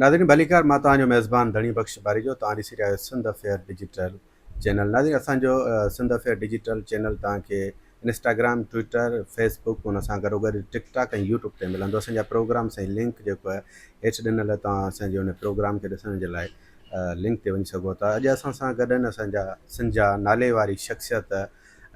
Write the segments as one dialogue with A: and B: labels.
A: ناظرين ڀليڪار مان توهان جو ميزبان ڌڻي بخش باريجو توهان ڏسي رهيا آهيو سنڌ افيئر ڊجيٽل چينل ناظرين اسان جو سنڌ افيئر ڊجيٽل چينل توهان کي انسٽاگرام ٽوئٽر فيس بڪ ان سان گڏو گڏ ٽڪ ٽاڪ ۽ يوٽيوب تي ملندو اسان جا پروگرامس ۽ لنڪ جيڪو آهي هيٺ ڏنل آهي توهان اسان جي ان پروگرام کي ڏسڻ جي لاء لنڪ تي وڃي سگهو ٿا اڄ اسان سان گڏ آهن اسان جا سنڌ جا نالي واري شخصيت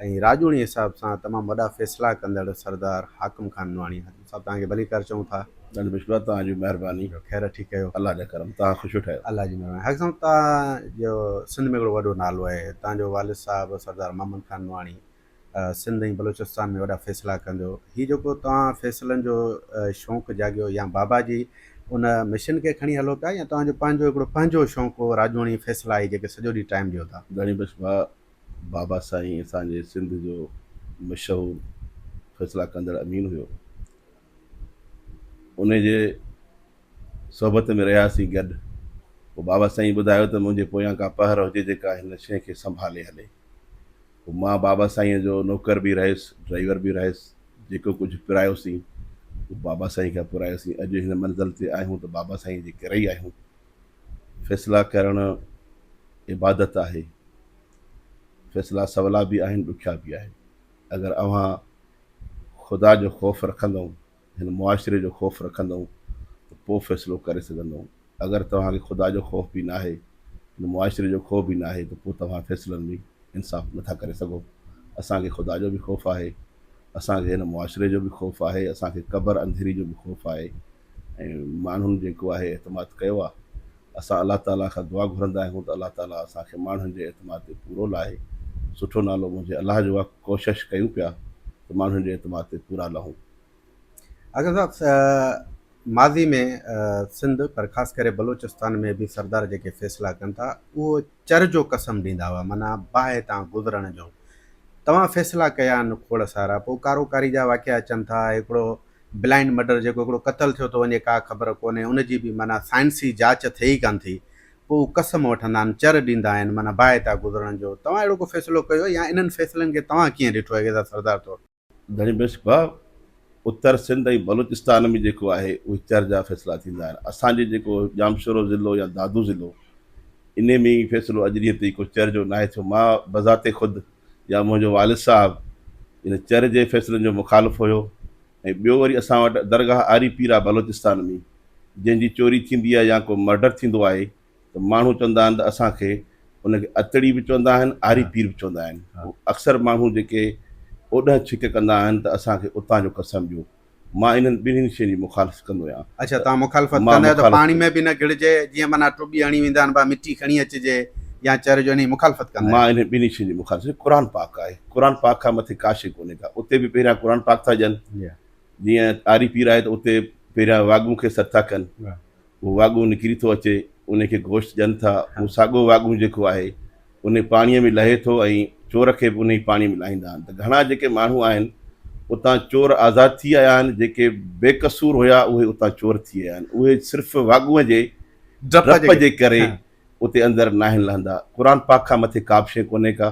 A: ۽ راڄوڻي حساب سان تمام وڏا فيصلا ڪندڙ سردار حاڪم خان نوحاڻي. حاڪم صاحب توهان کي ڀليڪار چئون ٿا.
B: ڏاڍو مشڪور توهان جي مهرباني.
A: ٻيو خير ٺيڪ آهيو.
B: الله جا ڪرم توهان خوش ويٺا آهيو.
A: الله جي مهرباني حاڪم صاحب توهان جو سنڌ ۾ هڪڙو وڏو نالو آهي توهان جو والد صاحب سردار محمد خان نوحاڻي سنڌ ۽ بلوچستان ۾ وڏا فيصلا ڪندو هي جيڪو توهان فيصلن جو شوق جاڳيو يا بابا جي ان مشن کي کڻي هلو پيا يا توهان جو پنهنجو هڪڙو پنهنجو شوق هو راڄوڻي فيصلا هي جيڪي سڄو ڏينهن ٽائيم ڏيو ٿا.
B: ڌڻي بخش ڀاء بابا سائين اسان جي سنڌ جو مشهور فيصلا ڪندڙ امين هيو. انهي جي صحبت ۾ رهياسين گڏ. پوء بابا سائين ٻڌايو ته منهنجي پويان ڪا پهر هجي جيڪا هن شيء کي سنڀالي هلي. پوء مان بابا سائين جو نوڪر به رهيس، ڊرائيور به رهيس، جيڪو ڪجهه پرايوسين اهو بابا سائين کان پرايوسين. اڄ هن منزل تي آهيون ته بابا سائين جي ڪري ئي آهيون. فيصلا ڪرڻ عبادت آهي. فيصلا سولا به آهن ڏکيا به آهن. اگر اوهان خدا جو خوف رکندؤ، هن معاشري جو خوف رکندؤ ته پوء فيصلو ڪري سگهندؤ. اگر توهان کي خدا جو خوف به ناهي، هن معاشري جو خوف به ناهي ته پوء توهان فيصلن ۾ انصاف نٿا ڪري سگهو. اسان کي خدا جو به خوف آهي، اسان کي هن معاشري جو به خوف آهي، اسان کي قبر انڌيري جو به خوف آهي ۽ ماڻهن جيڪو آهي اعتماد ڪيو آهي. اسان الله تعاليٰ کان دعا گهرندا آهيون ته الله تعاليٰ اسان کي ماڻهن جي اعتماد تي پورو لاهي. سٺو نالو منهنجي الله جو آهي. ڪوشش ڪيون پيا ته ماڻهن جي اعتماد تي پورا لهون.
A: اگر صاحب ماضي ۾ سنڌ پر خاص ڪري بلوچستان ۾ به سردار جيڪي فيصلا ڪن ٿا اهو چر جو قسم ڏيندا هئا معنيٰ باهه تان گذرڻ جو توهان فيصلا ڪيا آهن کوڙ سارا پوء ڪارو ڪاري جا واقعا اچن ٿا هڪڙو بلائنڊ مرڊر جيڪو هڪڙو قتل ٿيو ٿو وڃي ڪا خبر ڪونهي ان جي به معنيٰ سائنسي جاچ ٿئي ئي ڪانه ٿي پوء هو قسم وٺندا آهن چر ڏيندا آهن معنيٰ باهه تان گذرڻ جو توهان اهڙو ڪو فيصلو ڪيو يا انهن فيصلن کي توهان ڪيئن ڏٺو آهي غذا سردار طور.
B: ڌڻي بخش ڀاء اتر سنڌ ۽ بلوچستان ۾ جيڪو آهي اهي چر جا فيصلا ٿيندا آهن اسان جي جيڪو ڄامشورو ضلعو يا دادو ضلعو انهي ۾ ئي فيصلو اڄ ڏينهن تائين ڪو چر جو ناهي ٿيو مان بذات خود يا منهنجو والد صاحب ان چر جي فيصلن جو مخالف هيو ۽ ٻيو وري اسان وٽ درگاهه آري پير آهي بلوچستان ۾ جنهن جي چوري ٿيندي آهي يا ڪو مرڊر ٿيندو آهي ته ماڻهو چوندا آهن ته اسان کي ان کي اتڙي به چوندا آهن آري پير به چوندا آهن اڪثر ماڻهو جيڪي اوڏهن ڇڪ ڪندا آهن ته اسان کي اتان جو قسم ڏيو مان انهن ٻنهين شين جي مخالفت ڪندو آهيان.
A: اڇا توهان مخالفت ڪندا آهيو ته پاڻي ۾ به نه گهڙجي جيئن معنيٰ ٽٻي هڻي ويندا آهن با مٽي کڻي اچجي يا چر جو انهي مخالفت ڪندا آهيو.
B: مان انهن ٻنهي شين جي مخالفت قرآن پاڪ آهي قرآن پاڪ کان مٿي ڪا شي ڪونهي ڪا اتي به پهريان قرآن پاڪ ٿا ڏين جيئن آري پير آهي ته اتي پهريان واڳون کي سڏ ٿا ڪن اهو واڳون نڪري ٿو اچي، ان کي گوشت ڏين ٿا، اهو ساڳو واڳون جيڪو آهي، انهي پاڻيء ۾ لهي ٿو ۽ چور کي به انهي پاڻيء ۾ لاهيندا آهن ته گهڻا جيڪي ماڻهو آهن، اتان چور آزاد ٿي آيا آهن، جيڪي بي قصور هيا، اهي اتان چور ٿي آيا آهن، اهي صرف واڳونء جي ڊپ جي ڪري اتي اندر ناهن لهندا. قرآن پاڪ کان مٿي ڪابه شيء ڪونهي ڪا.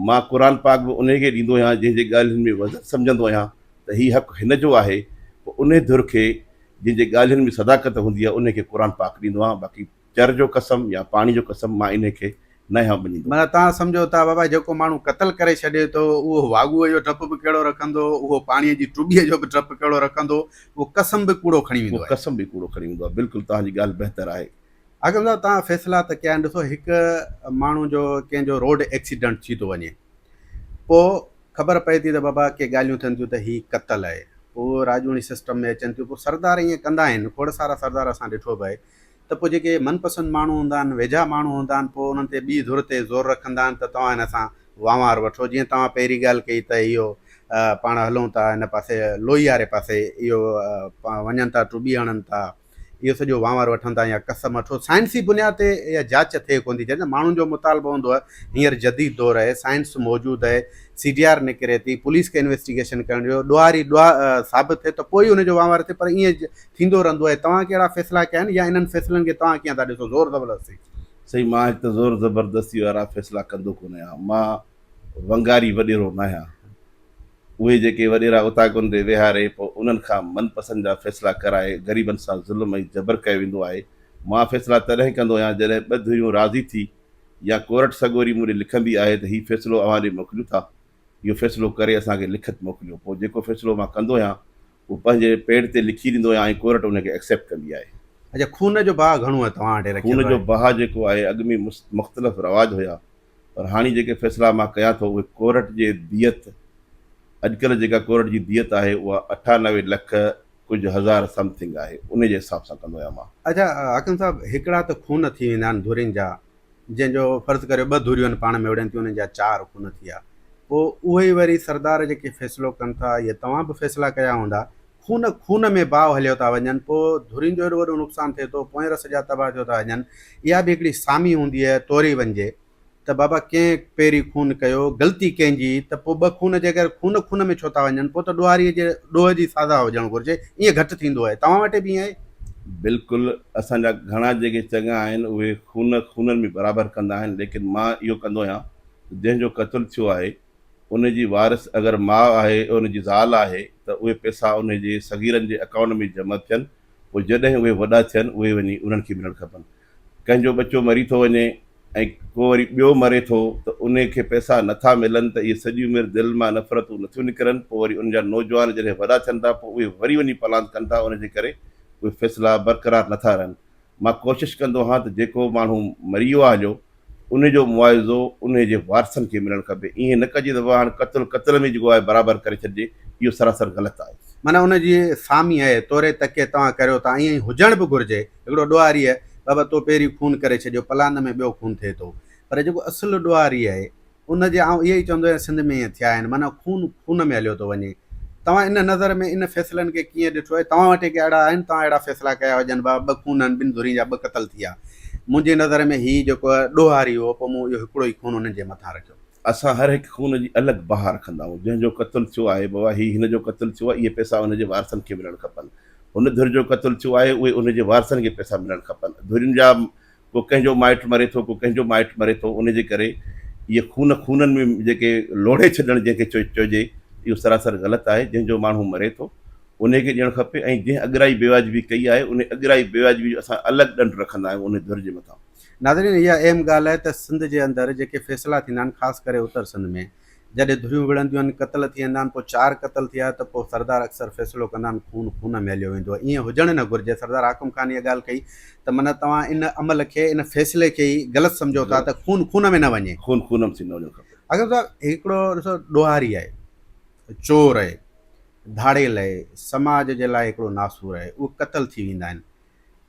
B: مان قرآن پاڪ به انهي کي ڏيندو آهيان، جنهن جي ڳالهين ۾ وزن سمجهندو آهيان ته هي حق هن جو آهي، پوء انهي ڌر کي جنهن جي ڳالهين ۾ صداقت هوندي آهي انهي کي قرآن پاڪ ڏيندو آهيان باقي چر جو قسم يا پاڻي جو قسم مان انهي کي ناهيان مڃيندو.
A: معنيٰ توهان سمجهو ٿا بابا جيڪو ماڻهو قتل ڪري ڇڏي ٿو اهو واڳوء جو ڊپ به ڪهڙو رکندو اهو پاڻيء جي ٽٻيء جو به ڊپ ڪهڙو رکندو اهو قسم به ڪوڙو کڻي ويندو
B: اهو
A: آهي.
B: قسم به ڪوڙو کڻي ويندو آهي بلڪل توهان جي ڳالهه بهتر آهي.
A: حاڪم صاحب توهان فيصلا ته ڪيا آهن ڏسو هڪ ماڻهو جو ڪنهن جو روڊ ايڪسيڊنٽ ٿي ٿو وڃي پوء خبر پئي ٿي ته بابا ڪي ڳالهيون ٿين ٿيون ته هي قتل آهي. پوء راڄوڻي سسٽم ۾ اچن ٿيون. پوء سردار ائين ڪندا آهن. کوڙ سارا سردار اسان ڏٺو به آهي ته پوء جيڪي من پسند ماڻهو هوندا آهن، ويجها ماڻهو هوندا آهن، پوء انهن تي ٻي ڌر تي زور رکندا آهن ته توهان هن سان وانوار وٺو. جيئن توهان پهرين ڳالهه ڪئي ته اهو پاڻ هلون ٿا هن پاسي لوئي واري پاسي اهو وڃن ٿا ٽٻي هڻن ٿا. اهو سڄو وانوار وٺن ٿا يا قسم وٺو سائنسي بنياد تي اها جاچ ٿئي ڪونه ٿي جڏهن ته ماڻهن جو مطالبو هوندو آهي هينئر جديد دور آهي سائنس موجود آهي سي ڊي آر نڪري ٿي پوليس کي انويسٽيگيشن ڪرڻ ڏيو ڏوهاري ڏوهه ثابت ٿئي ته پوء ئي ان جو وانوار ٿئي پر ائين ٿيندو رهندو آهي توهان ڪهڙا فيصلا ڪيا آهن يا انهن فيصلن کي توهان ڪيئن ٿا ڏسو زور زبردستي.
B: سائين مان هڪ ته زور زبردستي وارا فيصلا ڪندو ڪونه آهيان مان ونگاري وڏيرو ناهيان. اهي جيڪي وڏيرا اوطاقن تي ويهاري پوء انهن کان من پسند جا فيصلا ڪرائي غريبن سان ظلم ۽ جبر ڪيو ويندو آهي. مان فيصلا تڏهن ڪندو آهيان جڏهن ٻه ڌريون راضي ٿي يا ڪورٽ سڳوري مون ڏي لکندي آهي ته هي فيصلو اوهان ڏي موڪليون ٿا، اهو فيصلو ڪري اسان کي لکت موڪليو. پوء جيڪو فيصلو مان ڪندو آهيان اهو پنهنجي پيڊ تي لکي ڏيندو آهيان ۽ ڪورٽ ان کي ايڪسيپٽ ڪندي آهي.
A: اڇا خون جو بها گهڻو آهي توهان وٽ رکيل
B: خون جو بها جيڪو آهي اڳ ۾ مختلف رواج هيا پر هاڻي جيڪي فيصلا مان ڪيان ٿو اهي ڪورٽ جي ديت اڄڪلهه جيڪا ڪورٽ جي ديت آهي اها 98 لک ڪجهه هزار سم ٿنگ آهي انهي جي حساب سان ڪندو آهيان مان.
A: اڇا حاڪم صاحب هڪڙا ته خون ٿي ويندا آهن ڌرين جا جنهن جو فرض ڪريو ٻه ڌريون آهن پاڻ ۾ وڙهن ٿيون انهن جا چار خون ٿي ويا پوء اهي ئي وري سردار جيڪي فيصلو ڪن ٿا يا توهان به فيصلا ڪيا هوندا خون خون ۾ باهه هليو ٿا وڃن پوء ڌرين جو ايڏو وڏو نقصان ٿئي ٿو پوئين رس جا تباهه ٿيو ٿا وڃن اها به هڪڙي سامي هوندي آهي توري وڃجي ته بابا ڪنهن پهرين خون ڪيو غلطي ڪنهن جي ته پوء ٻه خون جيڪر خون خون ۾ ڇو ٿا وڃن پوء ته ڏوهاري جي ڏوهه جي سزا هجڻ گهرجي ائين گهٽ ٿيندو آهي توهان وٽ به ائين آهي؟
B: بلڪل اسان جا گهڻا جيڪي چڱا آهن اهي خون خونن ۾ برابر ڪندا آهن ليڪن مان اهو ڪندو آهيان ته جنهن جو قتل ٿيو آهي ان جي وارث اگر ماء آهي ان جي زال آهي ته اهي پئسا ان جي صغيرن جي اڪائونٽ ۾ جمع ٿين پوء جڏهن اهي وڏا ٿين اهي وڃي انهن کي ملڻ کپن. ڪنهن جو ٻچو مري ٿو وڃي ۽ ڪو وري ٻيو مري ٿو ته ان کي پئسا نه ٿا ملن ته اهي سڄي عمر دل مان نفرتون نه ٿيون نڪرن پوء وري ان جا نوجوان جڏهن وڏا ٿين ٿا پوء اهي وري وڃي پلاند ڪن ٿا ان جي ڪري اهي فيصلا برقرار نه ٿا رهن. مان ڪوشش ڪندو هان ته جيڪو ماڻهو مري ويو آهي هليو انهي جو معاوضو انهي جي وارثن کي ملڻ کپي ائين نه ڪجي ته واهه هاڻ قتل قتل ۾ جيڪو آهي برابر ڪري ڇڏجي اهو سراسر غلط آهي.
A: معنيٰ ان جي سامي آهي توري تڪي توهان ڪريو ٿا ائين ئي هجڻ به گهرجي هڪڙو ڏوهاري آهي بابا تو پهرين خون ڪري ڇڏيو پلاند ۾ ٻيو خون ٿئي ٿو پر جيڪو اصل ڏوهاري آهي ان جي آئون اهو ئي چوندو آهيان سنڌ ۾ ائين ٿيا آهن معنيٰ خون خون ۾ هليو ٿو وڃي توهان ان نظر ۾ ان فيصلن کي ڪيئن ڏٺو آهي توهان وٽ ڪي اهڙا آهن توهان اهڙا فيصلا ڪيا هجن بابا ٻه خون آهن ٻن ڌرين جا ٻه قتل ٿي ويا منهنجي نظر ۾ هي جيڪو ڏوهاري هو پوء مون اهو هڪڙو ئي خون انهن جي مٿان رکيو.
B: اسان هر هڪ خون جي الڳ باهه رکندا آهيون جنهن جو قتل ٿيو آهي بابا هي هن جو قتل ٿيو آهي اهي پئسا ان جي وارثن کي ملڻ کپن هن ڌر جو قتل ٿيو آهي اهي ان جي وارثن کي پئسا ملڻ کپن ڌرين جا ڪو ڪنهن جو مائٽ مري ٿو، ڪو ڪنهن جو مائٽ مري ٿو، ان جي ڪري اهي خون خونن ۾ جيڪي لوڙهي ڇڏڻ جنهن کي چئجي اهو سراسر غلط آهي، جنهن جو ماڻهو مري ٿو انهي کي ڏيڻ کپي ۽ جنهن اڳرائي بيواجبي ڪئي آهي انهي اڳرائي بيواجبي جو اسان الڳ ڏنڊ رکندا آهيون انهي ڌر جي مٿان.
A: ناظرين اها اهم ڳالهه آهي ته سنڌ جي اندر جيڪي فيصلا ٿيندا آهن خاص ڪري اتر سنڌ ۾ جڏهن ڌريون وڙهنديون آهن، قتل ٿي ويندا آهن، پوء چار قتل ٿيا ته پوء سردار اڪثر فيصلو ڪندا آهن، خون خون ۾ هليو ويندو آهي. ائين هجڻ نه گهرجي. سردار حاڪم خان اها ڳالهه ڪئي ته معنيٰ توهان ان عمل کي، ان فيصلي کي ئي غلط سمجهو ٿا ته خون خون ۾ نه وڃي.
B: خون خون ۾ نه وڃڻ کپي.
A: حاڪم صاحب هڪڙو ڏسو ڏوهاري آهي، چور آهي، ڌاڙيل آهي، سماج جي لاء هڪڙو ناسور آهي، اهي قتل ٿي ويندا آهن.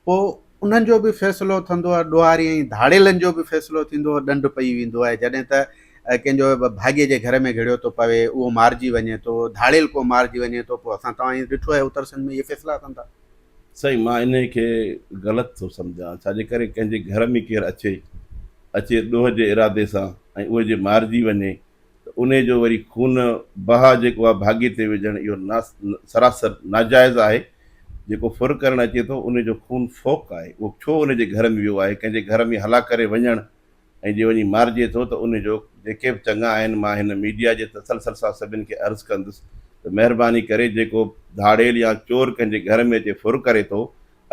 A: پوء انهن جو به فيصلو ٿندو آهي، ڏوهاري ۽ ڌاڙيلن جو به فيصلو ٿيندو آهي، ڏنڊ پئي ويندو آهي، جڏهن ته ڪنهن جو ڀاڳي جي گهر ۾ گهڙيو ٿو پوي، اهو مارجي وڃي ٿو، ڌاڙيل ڪو مارجي وڃي ٿو، پوء اسان توهان ائين ڏٺو آهي اتر سنڌ ۾ اهي فيصلا ٿين ٿا.
B: سائين مان انهي کي غلط ٿو سمجهان، ڇا جي ڪري ڪنهن جي گهر ۾ ڪير اچي، اچي ڏوهه جي ارادي سان ۽ اهو جي مارجي وڃي ته انهي جو وري خون بها جيڪو آهي ڀاڳي تي وجهڻ اهو سراسر ناجائز آهي. جيڪو ڦر ڪرڻ اچي ٿو انهي جو خون فوق آهي اهو ڇو ان جي گهر ۾ ويو آهي ڪنهن جي گهر ۾ هلا ڪري وڃڻ ۽ جي وڃي مارجي ٿو ته انهي جو جيڪي به چڱا آهن مان هن ميڊيا جي تسلسل سان سڀن کي عرض ڪندس ته مهرباني ڪري جيڪو ڌاڙيل يا چور ڪنهن جي گهر ۾ اچي ڦر ڪري ٿو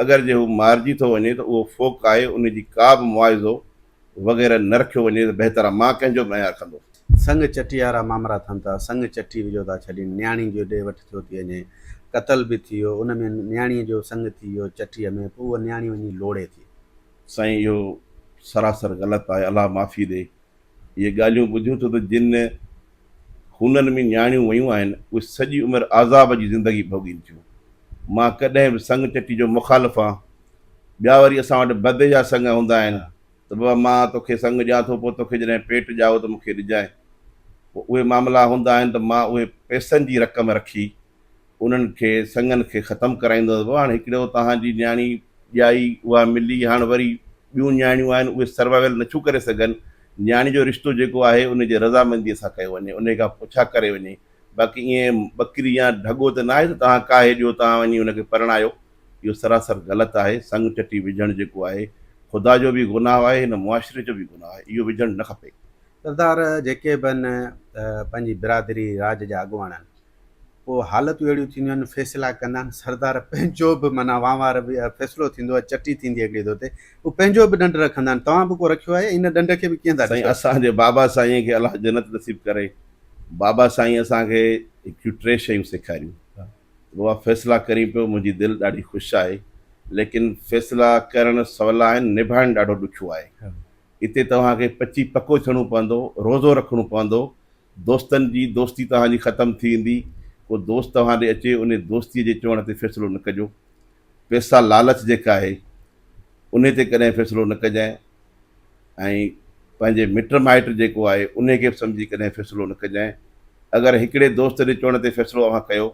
B: اگر جي هو مارجي ٿو وڃي ته اهو فوق آهي انهي جي ڪا به معاوضو وغيره نه رکيو وڃي ته بهتر آهي مان ڪنهن جو به ناهيان رکندو.
A: سڱ چٽي وارا مامرا ٿين ٿا، سڱ چٽي وجهو ٿا ڇڏين، نياڻي جو ڏي وٺ ٿيو ٿي وڃي، قتل به ٿي ويو، ان ۾ نياڻيء جو سڱ ٿي ويو چٽيء ۾ پوء اها نياڻي وڃي لوڙهي ٿي.
B: سائين اهو سراسر غلط آهي الله معافي ڏي اهي ڳالهيون ٻڌيون ٿو ته جن خونن ۾ نياڻيون ويون آهن اهي سڄي عمر عذاب جي زندگي ڀوڳين ٿيون مان ڪڏهن به سڱ چٽي جو مخالف آهان ٻيا وري اسان وٽ بدي جا سڱ هوندا آهن ته بابا مان توکي سڱ ڏيان ٿو پوء توکي جڏهن پيٽ ڄائو ته مون کي ڏجانء. پوء اهي معاملا هوندا آهن ته مان اهي پئسن جي رقم رکي انهن کي سڱن کي ختم ڪرائيندو هوس. بابا هاڻ هڪڙو توهان جي نياڻي ڄائي اها ملي هاڻ وري ٻيون نياڻيون آهن اهي سروائيول نٿيون ڪري سگهن. نياڻي جو رشتو جيڪو آهي ان جي رضامنديء سان ڪيو وڃي انهي کان پڇا ڪري وڃي. باقي ائين ٻڪري يا ڍڳو ته ناهي ته توهان ڪاهي ڏيو توهان وڃي ان کي پرڻايو. اهو سراسر غلط آهي، سڱ چٽي وجهڻ جيڪو آهي خدا جو به گناهه آهي هن معاشري جو به گناهه آهي اهو وجهڻ نه کپي.
A: سردار جيڪي به آهن پنهنجي برادري راڄ جا اڳواڻ آهن پوء حالتون اهڙيون ٿينديون آهن فيصلا ڪندا آهن سردار پنهنجو به معنيٰ وانوار به فيصلو ٿيندو آهي چٽي ٿيندي آهي هڪڙي ڌوتي هو پنهنجو به ڏنڊ رکندا آهن توهان به ڪو رکيو آهي ان ڏنڊ کي به ڪيئن ٿا
B: سائين
A: ڏسو؟
B: اسان جي بابا سائين کي الله جنت نصيب ڪري بابا سائين اسان کي هڪڙيون ٽي شيون سيکاريون بابا فيصلا ڪرين پيو منهنجي دل ڏاڍي خوش آهي ليڪن فيصلا ڪرڻ سولا آهن نڀائڻ ڏاڍو ڏکيو آهي اتي توهان کي پچي پڪو ٿيڻو پوندو روزو رکڻو پوندو دوستن جي دوستي توهان جي ختم ٿي ويندي، ڪو دوست توهان ڏي اچي انهي دوستيء جي چوڻ تي فيصلو نه ڪجو. پئسا لالچ جيڪا آهي انهي تي ڪڏهن فيصلو نه ڪجانء ۽ پنهنجي مٽ مائٽ جيڪو آهي انهي کي به سمجهي ڪڏهن فيصلو نه ڪجانء. اگر هڪڙي دوست جي چوڻ تي فيصلو اوهان ڪيو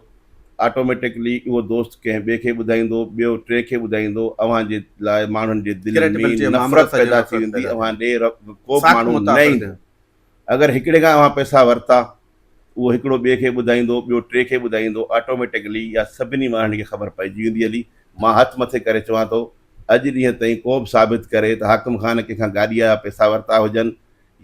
B: آٽوميٽڪلي اهو دوست ڪنهن ٻئي کي ٻڌائيندو، ٻيو ٽئين کي ٻڌائيندو، اوهان جي لاء ماڻهن جي دلين ۾ نفرت پيدا ٿي ويندي، اوهان ڏي ڪو به ماڻهو نه ايندو. اگر هڪڙي کان اوهان پئسا ورتا، اهو هڪڙو ٻئي کي ٻڌائيندو، ٻيو ٽئين کي ٻڌائيندو، آٽوميٽڪلي اها سڀني ماڻهن کي خبر پئجي ويندي هلي. مان هٿ مٿي ڪري چوان ٿو، اڄ ڏينهن تائين ڪو به ثابت ڪري ته حاڪم خان ڪنهن کان گاڏيء جا پئسا ورتا هجن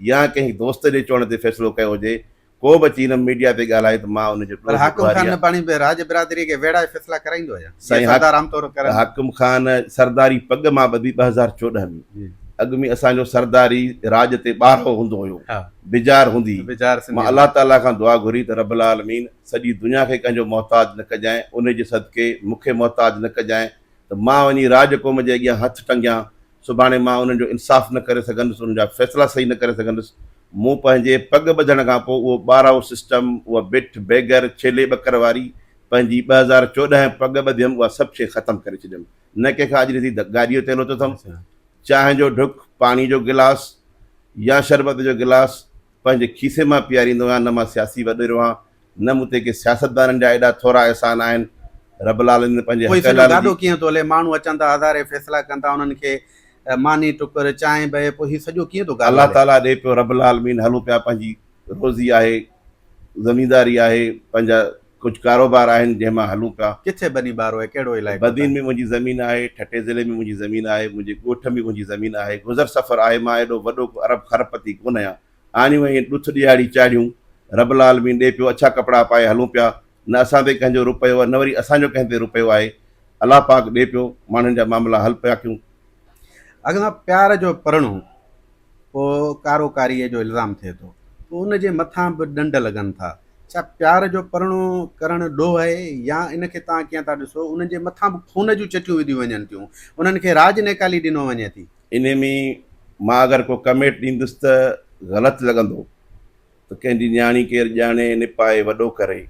B: يا ڪنهن دوست جي چوڻ تي فيصلو ڪيو هجي، ڪو به اچي هن ميڊيا تي ڳالهائي ته مان ان جو
A: پر
B: ڏوهه
A: حاڪم
B: ڏوهاري
A: خان
B: آهيان.
A: نباڻي به راڄ برادريء کي ويڙهائي فيصلا ڪرائيندو هيا، جيئن
B: سائين
A: سردار عام طور ڪرن.
B: حاڪم خان سرداري پڳ مان ٻڌي 2014 ۾. اڳ ۾ اسان جو سرداري راڄ تي ٻارهو هوندو هيو، بجار هوندي هئي. مان الله تعاليٰ کان دعا گهري ته رب العالمين سڄي دنيا کي ڪنهن جو محتاج نه ڪجانء، انهي جي صدقي مون کي محتاج نه ڪجانء ته مان وڃي راڄ قوم جي اڳيان هٿ ٽنگيان، سڀاڻي مان انهن جو انصاف نه ڪري سگهندس، انهن جا فيصلا صحيح نه ڪري سگهندس. مون پنهنجي پڳ ٻڌڻ کان پوء اهو ٻارهو سسٽم، اها بٺ، بيگر، ڇيلي ٻڪر واري پنهنجي 2014 پڳ ٻڌيم، اها سڀ شيء ختم ڪري ڇڏيم. نه ڪنهن کان اڄ ڏسي گاڏيء جو تيل ورتو اٿم، چانهه جو ڍڪ، پاڻي جو گلاس يا شربت جو گلاس پنهنجي کيسي مان پياريندو آهيان، نه مان سياسي وڏيرو آهيان، نه مون تي ڪي سياستدانن جا ايڏا ٿورا احسان آهن، رب العالمين پنهنجي
A: پوء
B: حق
A: سڄو
B: حلال
A: گاڏو
B: جي.
A: ڪيئن ٿو هلي، ماڻهو اچن ٿا هزارين فيصلا ڪن ٿا انهن کي ماني ٽڪر، چانهه بهه، پوء هي سڄو ڪيئن ٿو گاڏو
B: الله
A: هلي؟
B: تعاليٰ ڏي پيو رب العالمين هلون پيا پنهنجي روزي آهي، زمينداري آهي، پنهنجا ڪجهه ڪاروبار آهن جنهن مان هلون پيا.
A: ڪٿي ٻني ٻارو آهي، ڪهڙو علائقو
B: بدين
A: تان؟
B: ۾ منهنجي زمين آهي، ٺٽي ضلعي ۾ منهنجي زمين آهي، منهنجي ڳوٺ ۾ منهنجي زمين آهي، گذر سفر آهي، مان ايڏو وڏو ڪو ارب خرب پتي ڪونه آهيان، آڻيون ۽ ڏٿ ڏيهاڙي چاڙهيون، رب العالمين ڏي پيو اڇا ڪپڙا پائي هلون پيا، نه اسان تي ڪنهن جو روپيو آهي نه وري اسان جو ڪنهن تي روپيو آهي، الله پاڪ ڏي پيو، ماڻهن جا معاملا حل پيا ڪيون.
A: اڳ پيار جو پرڻو پوء ڪارو ڪاريء جو الزام ٿئي ٿو، پوء ان جي مٿان به ڏنڊ لڳن ٿا. ڇا پيار جو پرڻو ڪرڻ ڏوهه آهي يا ان کي توهان ڪيئن ٿا ڏسو؟ انهن جي مٿان به خون جون چٽيون وڌيون وڃن ٿيون، انهن کي راڄ نيڪالي ڏنو وڃي ٿي.
B: انهي ۾ مان اگر ڪو ڪمينٽ ڏيندس ته غلط لڳندو ته ڪنهن جي نياڻي ڪير ڄاڻي نپائي وڏو ڪري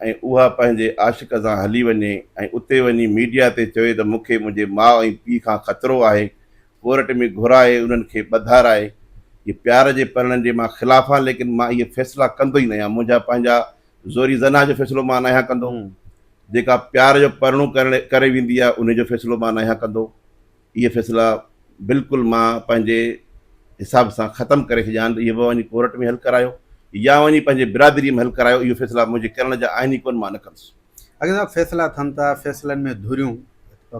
B: ۽ اها پنهنجي عاشق سان هلي وڃي ۽ اتي وڃي ميڊيا تي چوي ته مون کي منهنجي ماء ۽ پيء کان خطرو آهي ڪورٽ ۾ گهرائي انهن کي ٻڌارائي. اهي پيار جي پرڻن جي مان خلاف آهيان ليڪن مان اهي فيصلا ڪندو ئي نه آهيان. منهنجا پنهنجا زوري زنا جو فيصلو مان ناهيان ڪندو. جيڪا پيار جو پرڻو ڪري ويندي آهي انهي جو فيصلو مان ناهيان ڪندو. اهي فيصلا بلڪل مان پنهنجي حساب سان ختم ڪري ڇڏيان ته اهي وڃي ڪورٽ ۾ حل ڪرايو يا وڃي پنهنجي برادري ۾ حل ڪرايو. اهي فيصلا منهنجي ڪرڻ جا آهن ئي ڪونه مان نه ڪندس.
A: اڳي صاحب فيصلا ٿين ٿا، فيصلن ۾ ڌريون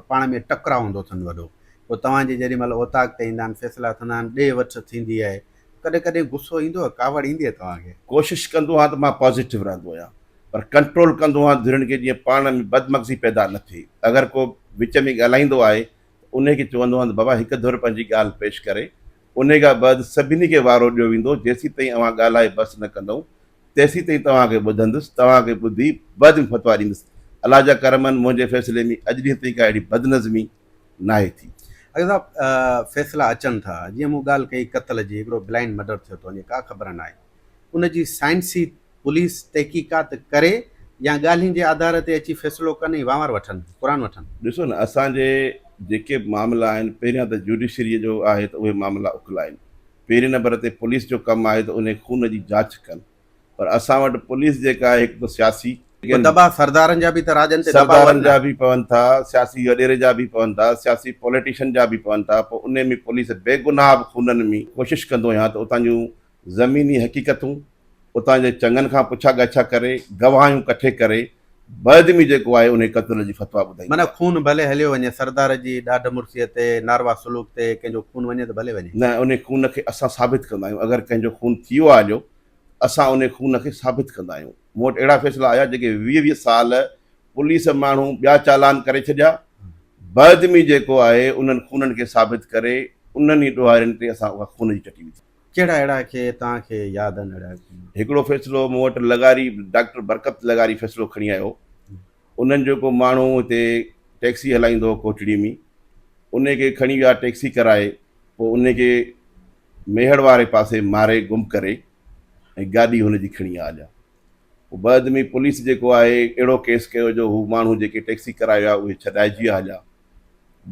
A: پاڻ ۾ ٽڪراء هوندو اٿن وڏو، پوء توهان جي جيڏي مهل اوطاق تي ايندا آهن، فيصلا ٿيندا آهن، ڏي وٺ ٿيندي آهي، ڪڏهن ڪڏهن غصو ايندو آهي، ڪاوڙ ايندي آهي توهان کي؟
B: ڪوشش ڪندو آهيان ته مان پازيٽو رهندو آهيان پر ڪنٽرول ڪندو آهيان ڌرين کي جيئن پاڻ ۾ بدمغزي پيدا نه ٿئي، اگر ڪو وچ ۾ ڳالهائيندو آهي ته انهي کي چوندو آهيان ته بابا هڪ ڌر پنهنجي ڳالهه پيش ڪري، انهي کان بعد سڀني کي وارو ڏيو ويندو، جيسيتائين اوهان ڳالهائي بس نه ڪندؤ تيسيتائين توهان کي ٻڌندس، توهان کي ٻڌي بعد ۾ فتويٰ ڏيندس. الله جا ڪرم آهن، منهنجي فيصلي ۾ اڄ ڏينهن تائين ڪا اهڙي بدنظمي ناهي ٿي.
A: اڳي صاحب فيصلا اچن ٿا، جيئن مون ڳالهه ڪئي قتل جي، هڪڙو بلائنڊ مرڊر ٿيو ٿو وڃي، ڪا خبر ناهي، ان جي سائنسي پوليس تحقيقات ڪري يا ڳالهين جي آڌار تي اچي فيصلو ڪن ۽ وانور وٺن، قرآن وٺن.
B: ڏسو نه اسان جي جيڪي به معاملا آهن، پهريان ته جوڊيشريء جو آهي ته اهي معاملا اڪلائين. پهرين نمبر تي پوليس جو ڪم آهي ته انهي خون جي جاچ ڪن پر اسان وٽ پوليس جيڪا آهي هڪ ته سياسي.
A: پوء دٻا سردارن جا به ته راڄن تي دٻاء
B: سردارن جا به پون ٿا، سياسي وڏيري جا به پون ٿا، سياسي پوليٽيشن جا به پون ٿا، پوء انهي ۾ پوليس بيگناهه به خونن ۾. ڪوشش ڪندو آهيان ته اتان جون زميني حقيقتون اتان جي چڱن کان پڇا ڳاڇا ڪري، گواهيون ڪٺي ڪري، بعد ۾ جيڪو آهي انهي قتل جي فتويٰ ٻڌائيندو
A: معنيٰ آهيان. خون ڀلي هليو وڃي، سردار جي ڏاڍ مڙسيء تي، ناروا سلوڪ تي ڪنهن جو خون وڃي ته ڀلي وڃي.
B: نه، انهي خون کي اسان ثابت ڪندا آهيون، اگر ڪنهن جو خون ٿي ويو آهي هليو ته اسان ان خون کي ثابت ڪندا آهيون. مون وٽ اهڙا فيصلا آيا جيڪي 20 20 سال پوليس ماڻهو ٻيا چالان ڪري ڇڏيا، بعد ۾ جيڪو آهي انهن خونن کي ثابت ڪري انهن ئي ڏوهارين تي اسان اها خون جي چٽي وڌي.
A: ڪهڙا اهڙا کي توهان کي ياد آهن اهڙا خون؟
B: هڪڙو فيصلو مون وٽ لغاري ڊاڪٽر برڪت لغاري فيصلو کڻي آيو. انهن جو ڪو ماڻهو هتي ٽيڪسي هلائيندو هو ڪوٽڙي ۾ انهي کي کڻي ويا ٽيڪسي ڪرائي پوء انهي کي ميهڙ واري پاسي ماري گم ڪري ۽ گاڏي هن جي کڻي آيا هليا. پوء بعد ۾ پوليس جيڪو آهي اهڙو ڪيس ڪيو جو هو ماڻهو جيڪي ٽيڪسي ڪرائي ويا اهي ڇڏائجي ويا هليا.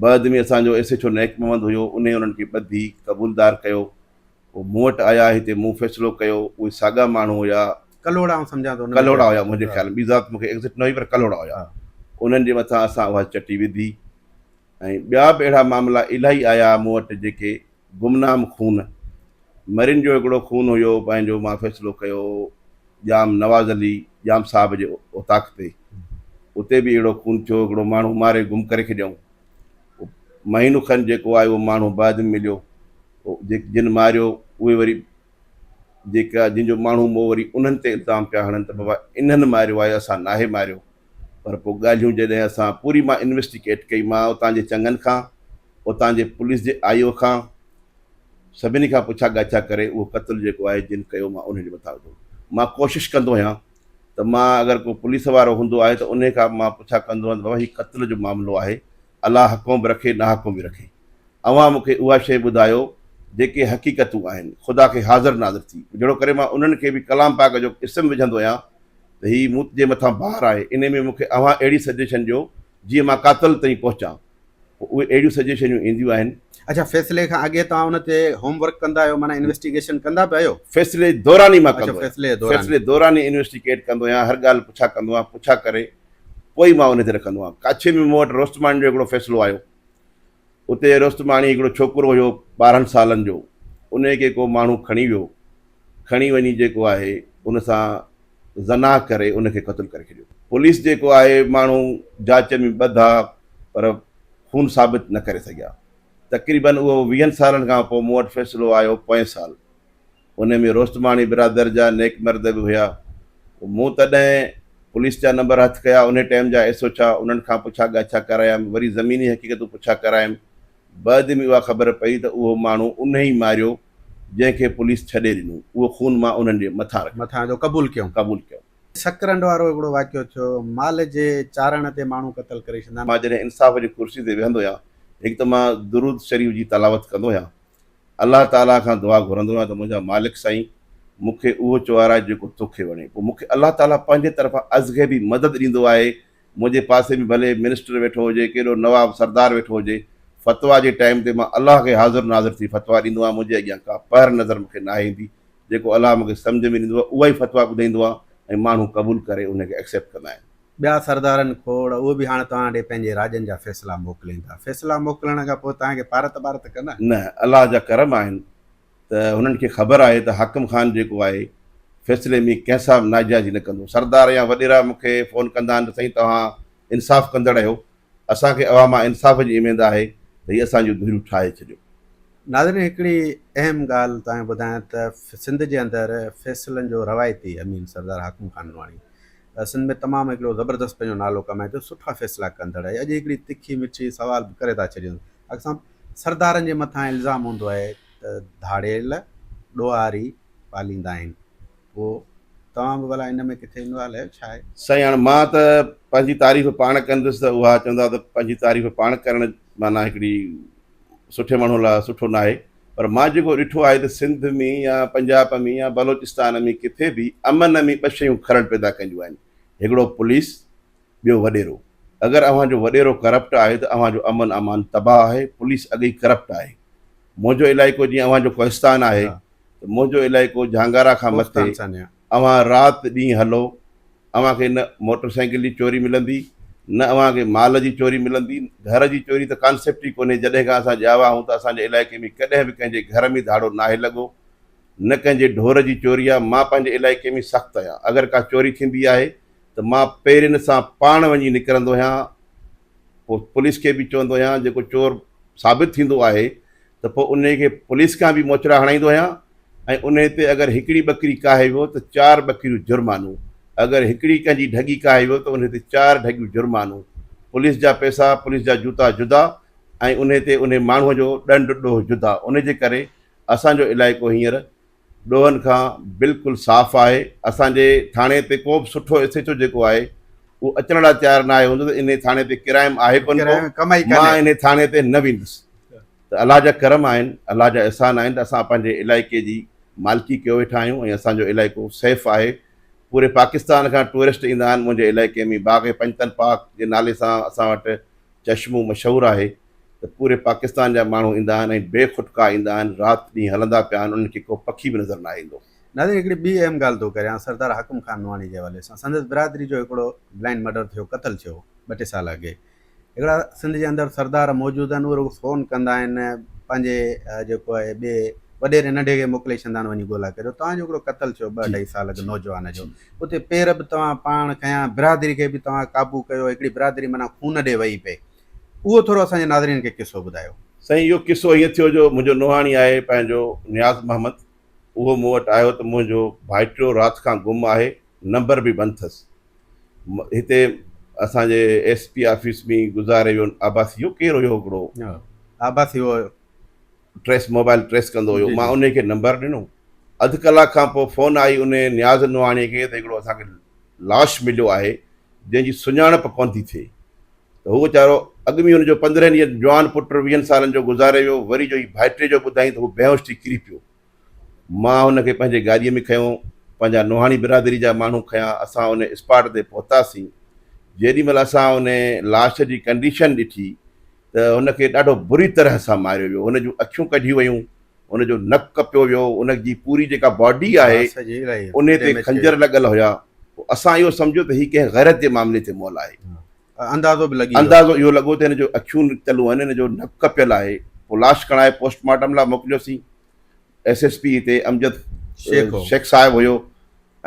B: بعد ۾ اسان جو S H O Nek Muhammad هيو انهي انهن کي ٻڌي قبولدار ڪيو. پوء مون وٽ آيا هتي مون فيصلو ڪيو اهي ساڳا ماڻهو هيا.
A: ڪلهوڙا آئون سمجهان ٿو انهن ۾
B: ڪلهوڙا هيا منهنجي خيال ۾ ٻي ذات مون کي ايگزيڪٽ نه هئي پر ڪلهوڙا هيا. انهن جي مٿان اسان اها چٽي وڌي ۽ ٻيا به اهڙا معاملا الاهي آيا مون وٽ جيڪي گمنام خون مرين جو هڪڙو خون هيو پنهنجو مان فيصلو ڪيو ڄام نواز علي ڄام صاحب جي اوطاق تي اتي به اهڙو خون ٿيو هڪڙو ماڻهو ماري گم ڪري ڇڏيائون مهينو کن جيڪو آهي اهو ماڻهو بعد ۾ مليو جن ماريو اهي وري جيڪا جن جو ماڻهو مئو وري انهن تي الزام پيا هڻن ته بابا انهن ماريو آهي اسان ناهي ماريو پر پوء ڳالهيون جڏهن اسان پوري مان انويسٽيگيٽ ڪئي مان اتان جي چڱن کان اتان جي پوليس جي آئي او کان سڀني کان پڇا ڳاڇا ڪري اهو قتل جيڪو آهي جن ڪيو مان انهن جي مٿان وڌو مان ڪوشش ڪندو آهيان ته مان اگر ڪو پوليس وارو هوندو آهي ته انهي کان مان پڇا ڪندو آهيان ته بابا هي قتل جو معاملو آهي الله حقون به رکي ناحقون به رکي اوهان مون کي اها شيء ٻڌايو جيڪي حقيقتون آهن، خدا کي حاضر ناظر ٿي، جهڙو ڪري مان انهن کي به ڪلام پاڪ جو اسم وجهندو آهيان ته هي مون جي مٿان بار آهي، انهي ۾ مون کي اوهان اهڙي سجيشن ڏيو جيئن مان قاتل تائين پهچان. پوء اهي اهڙيون سجيشنيون اينديون آهن.
A: اڇا فيصلي کان اڳي توهان ان تي هوم ورڪ ڪندا آهيو معنيٰ انويسٽيگيشن ڪندا به آهيو؟
B: فيصلي دوران ئي مان ڪندو آهيان. فيصلي دوران ئي انويسٽيگيٽ ڪندو آهيان، هر ڳالهه پڇا ڪندو آهيان، پڇا ڪري پوء ئي مان انهي تي رکندو آهيان. ڪاڇي ۾ مون وٽ روستماڻي جو هڪڙو فيصلو آيو. اتي رستماڻي هڪڙو ڇوڪرو هيو 12 سالن جو، انهي کي ڪو ماڻهو کڻي ويو، کڻي وڃي جيڪو آهي ان سان زنا ڪري ان کي قتل ڪري ڇڏيو. پوليس جيڪو آهي ماڻهو جاچ ۾ ٻڌا پر خون ثابت نه ڪري سگهيا. تقريبن اهو ويهن سالن کان پوء مون وٽ فيصلو آيو پوئين سال. انهي ۾ روستماڻي برادر جا نيڪ مرد به هيا. مون تڏهن پوليس جا نمبر هٿ ڪيا، انهي ٽائيم جا ايس او ڇا، انهن کان پڇا ڳاڇا ڪرايم، وري زميني حقيقتون پڇا ڪرايم. بعد ۾ اها خبر پئي ته اهو ماڻهو انهي ئي ماريو، جنهن کي پوليس ڇڏي ڏنو. اهو خون مان انهن جي مٿان رکيو.
A: مٿان جو قبول ڪيو.
B: قبول ڪيو.
A: سڪرنڊ وارو هڪڙو واقعو ٿيو، مال جي چارڻ تي ماڻهو قتل ڪري ڇڏيندا آهن.
B: مان جڏهن انصاف جي ڪرسي تي ويهندو هيان، هڪ ته مان درود شريف جي تلاوت ڪندو هيان، الله تعاليٰ کان دعا گهرندو آهيان ته منهنجا مالڪ سائين مون کي اهو چوارائي جيڪو توکي وڻي. پوء مون کي الله تعاليٰ پنهنجي طرفان ازغيبي مدد ڏيندو آهي. منهنجي پاسي ۾ ڀلي منسٽر ويٺو هجي، ڪيڏو نواب سردار ويٺو هجي، فتويٰ جي ٽائيم تي مان الله کي حاضر ناظر ٿي فتويٰ ڏيندو آهيان. منهنجي اڳيان ڪا پهر نظر مون کي ناهي ايندي. جيڪو الله مون کي سمجهه ۾ ڏيندو آهي اها ئي فتويٰ ٻڌائيندو آهيان ۽ ماڻهو قبول ڪري ان کي ايڪسيپٽ ڪندا آهن.
A: ٻيا سردارن کوڙ، اهي به هاڻ توهان ڏي پنهنجي راڄن جا فيصلا موڪلين ٿا. فيصلا موڪلڻ کان پوء توهان کي پارت ٻارت ڪندا؟
B: نه، الله جا ڪرم آهن ته هنن کي خبر آهي ته حاڪم خان جيڪو آهي فيصلي ۾ ڪنهن سان به ناجائزي نه ڪندو. سردار يا وڏيرا مون کي فون ڪندا آهن ته سائين توهان انصاف ڪندڙ آهيو، اسان کي اوهان مان انصاف جي اميد آهي ته هي اسان جون ڌريون ٺاهي ڇڏيو.
A: ناظرين هڪڙي اهم ڳالهه توهان کي ٻڌايان ته سنڌ جي اندر فيصلن جو روايتي امين سردار حاڪم خان نوحاڻي سنڌ ۾ تمام هڪڙو زبردست پنهنجو نالو ڪمائي ٿو سٺا فيصلا ڪندڙ آهي اڄ هڪڙي تکي مٺي سوال به ڪري ٿا ڇڏيون اڪثر سردارن جي مٿان الزام هوندو آهي ته ڌاڙيل ڏوهاري پاليندا آهن پوء توهان به ڀلا ان ۾ ڪٿي انوالو آهيو ڇا آهي؟
B: سائين هاڻ مان ته پنهنجي تعريف پاڻ ڪندس ته اها چوندا ته پنهنجي تعريف پاڻ ڪرڻ معنيٰ هڪڙي سٺي ماڻهو لاء سٺو ناهي پر مان جيڪو ڏٺو آهي ته سنڌ ۾ يا پنجاب ۾ يا بلوچستان ۾ ڪٿي به امن ۾ ٻه شيون خلل پيدا ڪنديون آهن هڪڙو پوليس ٻيو وڏيرو اگر اوهان جو وڏيرو ڪرپٽ آهي ته اوهان جو امن امان تباهه آهي پوليس اڳ ئي ڪرپٽ آهي منهنجو علائقو جيئن اوهان جو ڪوهستان آهي ته منهنجو علائقو جهانگارا کان مٿي اوهان رات ڏينهن هلو اوهان کي نه موٽر سائيڪل جي چوري ملندي نه اوهان کي مال جي چوري ملندي گهر جي چوري ته ڪانسيپٽ ئي ڪونهي جڏهن کان اسان ڄاوا آهيون ته اسان جي علائقي ۾ ڪڏهن به ڪنهن جي گهر ۾ ڌاڙو ناهي لڳو نه ڪنهن جي ڍور جي چوري آهي مان پنهنجي علائقي ۾ سخت آهيان اگر ڪا چوري ٿيندي آهي ته مان پيرين سان پاڻ وڃي نڪرندو آهيان پوء پوليس کي به چوندو آهيان جيڪو چور ثابت ٿيندو آهي ته پوء انهي کي پوليس کان به موچڙا هڻائيندو آهيان ۽ انهي تي اگر هڪڙي ٻڪري ڪاهي ويو ته چار ٻڪريون جرمانو، اگر هڪڙي ڪنهن جي ڍڳي ڪاهي ويو ته انهي تي چار ڍڳيون جرمانو، پوليس جا پئسا، پوليس جا جوتا جدا ۽ انهي تي انهي ماڻهوء جو ڏنڊ ڏوهه جدا، انهي جي ڪري اسان جو علائقو هينئر ڏوهن کان بلڪل صاف آهي، اسان جي ٿاڻي تي ڪو به سٺو ايس ايڇ او جيڪو آهي اهو اچڻ لاء تيار ناهي هوندو ته انهي ٿاڻي تي ڪرائم آهي ڪونه ڪو، مان انهي ٿاڻي تي نه ويندس. ته الله جا ڪرم آهن، الله جا احسان آهن ته اسان پنهنجي علائقي جي مالڪي ڪيو ويٺا آهيون ۽ اسان جو علائقو سيف آهي. پوري پاڪستان کان ٽوئرسٽ ايندا آهن منهنجي علائقي ۾ باغ پنجتن پاڪ جي نالي سان اسان وٽ چشمو مشهور آهي ته پوري پاڪستان جا ماڻهو ايندا آهن ۽ بي کٽڪا ايندا آهن رات ڏينهن هلندا پيا آهن انهن کي ڪو پکي به نظر ناهي ايندو.
A: ناظرين هڪڙي ٻي اهم ڳالهه ٿو ڪريان سردار حاڪم خان نوحاڻي جي حوالي سان سندس برادري جو هڪڙو بلائنڊ مرڊر ٿيو قتل ٿيو ٻه ٽي سال اڳي هڪڙا سنڌ جي اندر سردار موجود آهن اهي رڳو فون ڪندا آهن پنهنجي جيڪو آهي ٻئي وڏيري ننڍي کي موڪلي ڇڏندا آهن وڃي ڳولا ڪريو توهان جو هڪڙو قتل ٿيو ٻه اڍائي سال اڳ نوجوان جو اتي پير به توهان پاڻ کنيا برادري کي به توهان قابو ڪيو هڪڙي برادري معنيٰ خون ڏي وئي پئي اهو ٿورو اسان جي ناظرين کي قصو ٻڌايو.
B: سائين اهو قصو ائين ٿيو جو منهنجو نوحاڻي آهي پنهنجو نياز محمد اهو مون وٽ آيو ته منهنجو ڀائٽيو رات کان گم آهي نمبر به بند ٿس هتي اسان جي ايس پي آفيس ۾ گذاري ويو عباسي هو ڪير هيو هڪڙو
A: عباسي هو
B: ٽريس موبائل ٽريس ڪندو هيو مان ان کي نمبر ڏنو اڌ ڪلاڪ کان پوء فون آئي ان نياز نوحاڻي کي ته هڪڙو اسان کي لاش مليو آهي جنهن جي سڃاڻپ ڪونه ٿي ٿئي ته هو ويچارو اڳ ۾ هن جو پندرهن ڏينهن جوان پٽ ويهن سالن جو گذاري ويو وري جو هي ڀائٽي جو ٻڌائين ته هو بيهوش ٿي ڪري پيو مان هن کي پنهنجي گاڏيء ۾ کنيو، پنهنجا نوحاڻي برادري جا ماڻهو کنيا، اسان ان اسپاٽ تي پهتاسين. جيڏي مهل اسان ان لاش جي ڪنڊيشن ڏٺي ته هن کي ڏاڍو بري طرح سان ماريو ويو، هن جون اکيون ڪڍيون ويون، هن جو نڪ ڪپيو ويو، ان جي پوري جيڪا باڊي آهي انهي تي خنجر لڳل هيا. پوء اسان اهو سمجهيو ته هي ڪنهن غيرت جي معاملي تي مئل آهي.
A: اندازو به لڳي ويو.
B: اندازو اهو لڳو ته هن جو اکيون نڪتل هيون، هن جو نڪ ڪپيل آهي. پوء لاش کڻائي پوسٽ مارٽم لاء موڪليوسين. ايس ايس پي هتي امجد شيخ صاحب هيو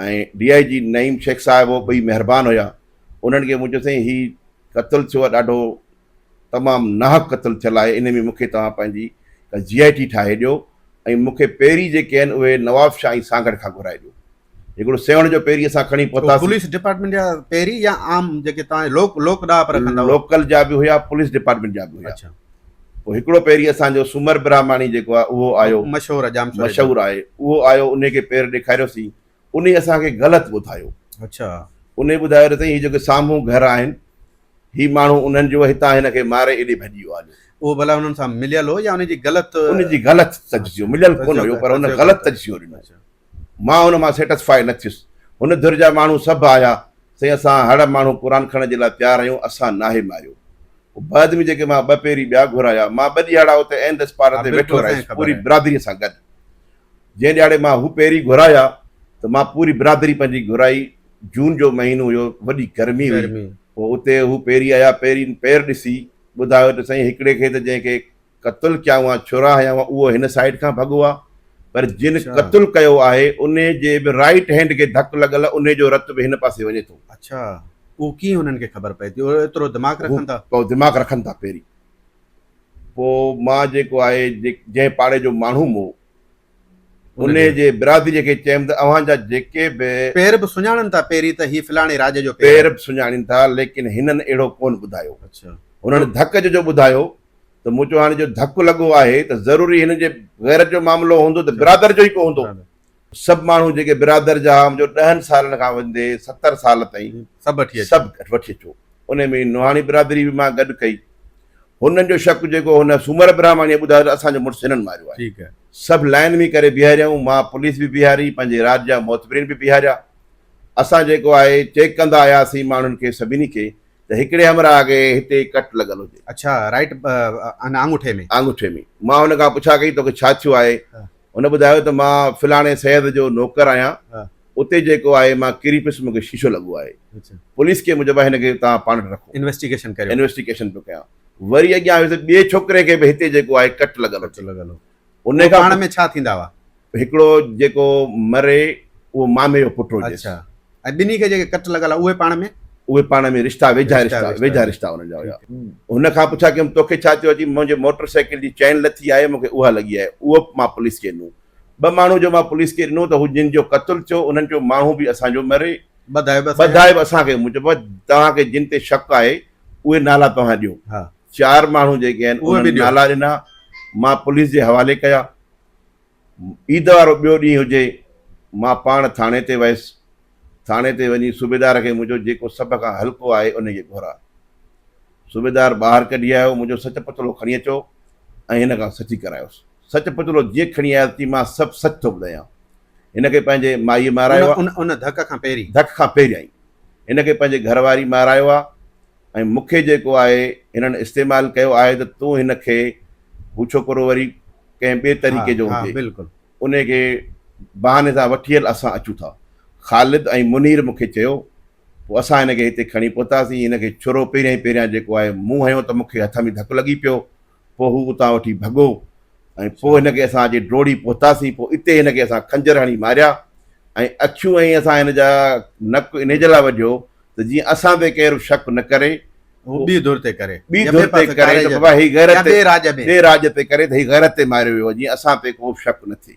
B: ۽ ڊي I جي نعيم شيخ صاحب هو ٻئي مهربان هيا انهن کي مون چيو سائين هي قتل ٿيو آهي ڏاڍو تمام ناحق قتل ٿيل آهي ان ۾ مون کي توهان پنهنجي ڪا جي آء ٽي ٺاهي ڏيو ۽ مون کي پهرين جيڪي آهن اهي نواب شاهه ۽ سانگهڙ کان گهرائي ڏيو هڪڙو سيوهڻ جو پيري اسان کڻي پهتاسين.
A: پوليس ڊپارٽمينٽ جا پيري يا عام جيڪي توهان لوڪ لوڪ ڏاهپ رکندا هئا؟
B: لوڪل جا به هيا پوليس ڊپارٽمينٽ جا به هيا. اڇا. پوء هڪڙو پيري اسان جو سومر براهماڻي جيڪو آهي اهو آيو.
A: مشهور آهي ڄامشوري
B: جو. مشهور آهي اهو آيو انهي کي پير ڏيکاريوسين انهي اسان کي غلط ٻڌايو.
A: اڇا.
B: انهي ٻڌايو ته سائين هي جيڪي سامهون گهر آهن هي ماڻهو انهن جو هتان هن کي ماري ايڏي ڀڄي ويو آهي.
A: اهو ڀلا انهن سان مليل هو يا انهي جي غلط.
B: ان جي غلط تجزيو مليل ڪونه هيو پر ان غلط تجزيو ڏنو. مان ان مان سيٽسفائي نه ٿيس. هن ڌر جا ماڻهو سڀ آيا، سائين اسان هڙ ماڻهو قرآن کڻڻ جي لاء تيار آهيون، اسان ناهي ماريو. پوء بعد ۾ جيڪي مان ٻه پيري ٻيا گهرايا، مان ٻه ڏهاڙا اتي عين اسپاٽ تي ويٺو رهيس پوري برادريء سان گڏ. جنهن ڏهاڙي مان هو پيري گهرايا ته مان پوري برادري پنهنجي گهرائي، جون جو مهينو هيو، وڏي گرمي هئي. پوء اتي هو پيري آيا، پيرين پير ڏسي ٻڌايو ته سائين هڪڙي کي ته جنهن کي قتل ڪيا هئا ڇرا هنيا هئا اهو هن سائيڊ کان ڀڳو آ پر جن قتل ڪيو آهي انهي جي به رائيٽ هينڊ کي ڌڪ لڳل انهي جو رت به هن پاسي وڃي ٿو.
A: اڇا اهو ڪيئن انهن کي خبر پئي ٿي اهو ايترو دماغ رکن ٿا.
B: هو دماغ رکن ٿا پهرين پوء مان جيڪو آهي جنهن پاڙي جو ماڻهو مون انهي جي برادري کي چيم ته اوهان جا جيڪي به.
A: پير به سڃاڻن ٿا پيري ته هي فلاڻي راڄ جو
B: پير آهي. پير به سڃاڻين ٿا ليڪن هنن اهڙو ڪونه ٻڌايو. هنن ڌڪ جو جو ٻڌايو ته مون چيو هاڻي جو ڌڪ لڳو آهي ته ضروري هن جي غيرت جو معاملو هوندو ته برادر جو ئي ڪو هوندو. سڀ ماڻهو جيڪي برادر جا ها منهنجو ڏهن سالن کان ويندي 70 سال تائين
A: سڀ وٺي اچو.
B: سڀ وٺي اچو. انهي ۾ نوحاڻي برادري به مان گڏ ڪئي. هنن جو شڪ جيڪو هن سومر براهماڻيء ٻڌايو ته اسان جو مڙس هنن ماريو آهي.
A: ٺيڪ آهي.
B: سڀ لائن ۾ ڪري بيهاريائون، مان پوليس به بيهاري، پنهنجي راڄ جا معتبرين به بيهاريا. اسان جيڪو آهي چيڪ ڪندا آياسين ماڻهن کي سڀني کي ته هڪڙي همراهه کي هتي ڪٽ لڳل هجي.
A: اڇا رائيٽ آڱوٺي ۾.
B: آڱوٺي ۾. مان هن کان پڇا ڪئي توکي ڇا ٿيو آهي؟ هن ٻڌايو ته مان فلاڻي سيد جو نوڪر آهيان، اتي جيڪو آهي مان ڪري پيس مون کي شيشو لڳو آهي. پوليس کي مون چيو ڀاء هن کي توهان پاڻ وٽ رکو.
A: انويسٽيگيشن ڪريو.
B: انويسٽيگيشن پيو ڪيان. وري اڳيان ويس ٻئي ڇوڪري کي به هتي جيڪو آهي ڪٽ لڳل هجي.
A: لڳل هو.
B: ان کان
A: پاڻ ۾ ڇا ٿيندا هئا؟
B: هڪڙو جيڪو مري اهو مامي جو پٽ هجيس.
A: اڇا ۽ ٻنهي کي جيڪي ڪٽ لڳل هئا اهي پاڻ ۾؟
B: اهي پاڻ ۾ رشتا ويجها رشتا ويجها رشتا انهن جا هيا. هن کان پڇا ڪيم توکي ڇا ٿيو؟ چي منهنجي موٽر سائيڪل جي چين لٿي آهي مون کي اها لڳي آهي اهو به مان پوليس کي ڏنو. ٻه ماڻهو جو مان پوليس کي ڏنو ته هو جن جو قتل ٿيو انهن جو ماڻهو به اسان جو مري.
A: ٻڌائي به
B: ٻڌائي به اسان کي. مون چيو بابا توهان کي جن تي شڪ آهي اهي نالا توهان ڏيو. چار ماڻهو جيڪي آهن انهن نالا ڏنا مان پوليس جي حوالي ڪيا. عيد وارو ٻيو ڏينهن هجي مان پاڻ ٿاڻي تي ويس. ٿاڻي تي وڃي صوبيدار کي مون چيو جيڪو سڀ کان هلڪو آهي ان کي گهراء. صوبيدار ٻاهر ڪڍي آيو، منهنجو سچ پتلو کڻي اچو ۽ هن کان سچي ڪرايوس. سچ پتلو جيئن کڻي آيس چي مان سڀ سچ ٿو ٻڌايان. هن کي پنهنجي مائيء مارايو آ.
A: ان ڌڪ کان پهرين.
B: ڌڪ کان پهريائين. هن کي پنهنجي گهر واري مارايو آ ۽ مون کي جيڪو آهي هنن استعمال ڪيو آهي ته تون هن کي هو ڇوڪرو وري ڪنهن ٻئي طريقي جو هجي. انهي کي بهاني سان وٺي هل اسان اچون ٿا. خالد ۽ منير مون کي چيو. پوء اسان هن کي هتي کڻي پهتاسين. هن کي ڇرو پهريائين پهريان جيڪو آهي مون هنيو ته مون کي هٿ ۾ ڌڪ لڳي پيو. پوء هو اتان وٺي ڀڳو ۽ پوء هن کي اسان اچي ڊوڙي پهتاسين. پوء اتي هن کي اسان خنجر هڻي ماريا ۽ اکيون ۽ اسان هن جا نڪ انهي جي لاء وڍيو ته جيئن اسان تي ڪير به شڪ نه ڪري.
A: هو ٻي ڌر تي ڪري.
B: ٻي ڌر تي ڪري ته بابا هي غيرت تي ٻئي راڄ تي ڪري ته هي غيرت تي ماريو ويو آهي جيئن اسان تي ڪو به شڪ نه ٿئي.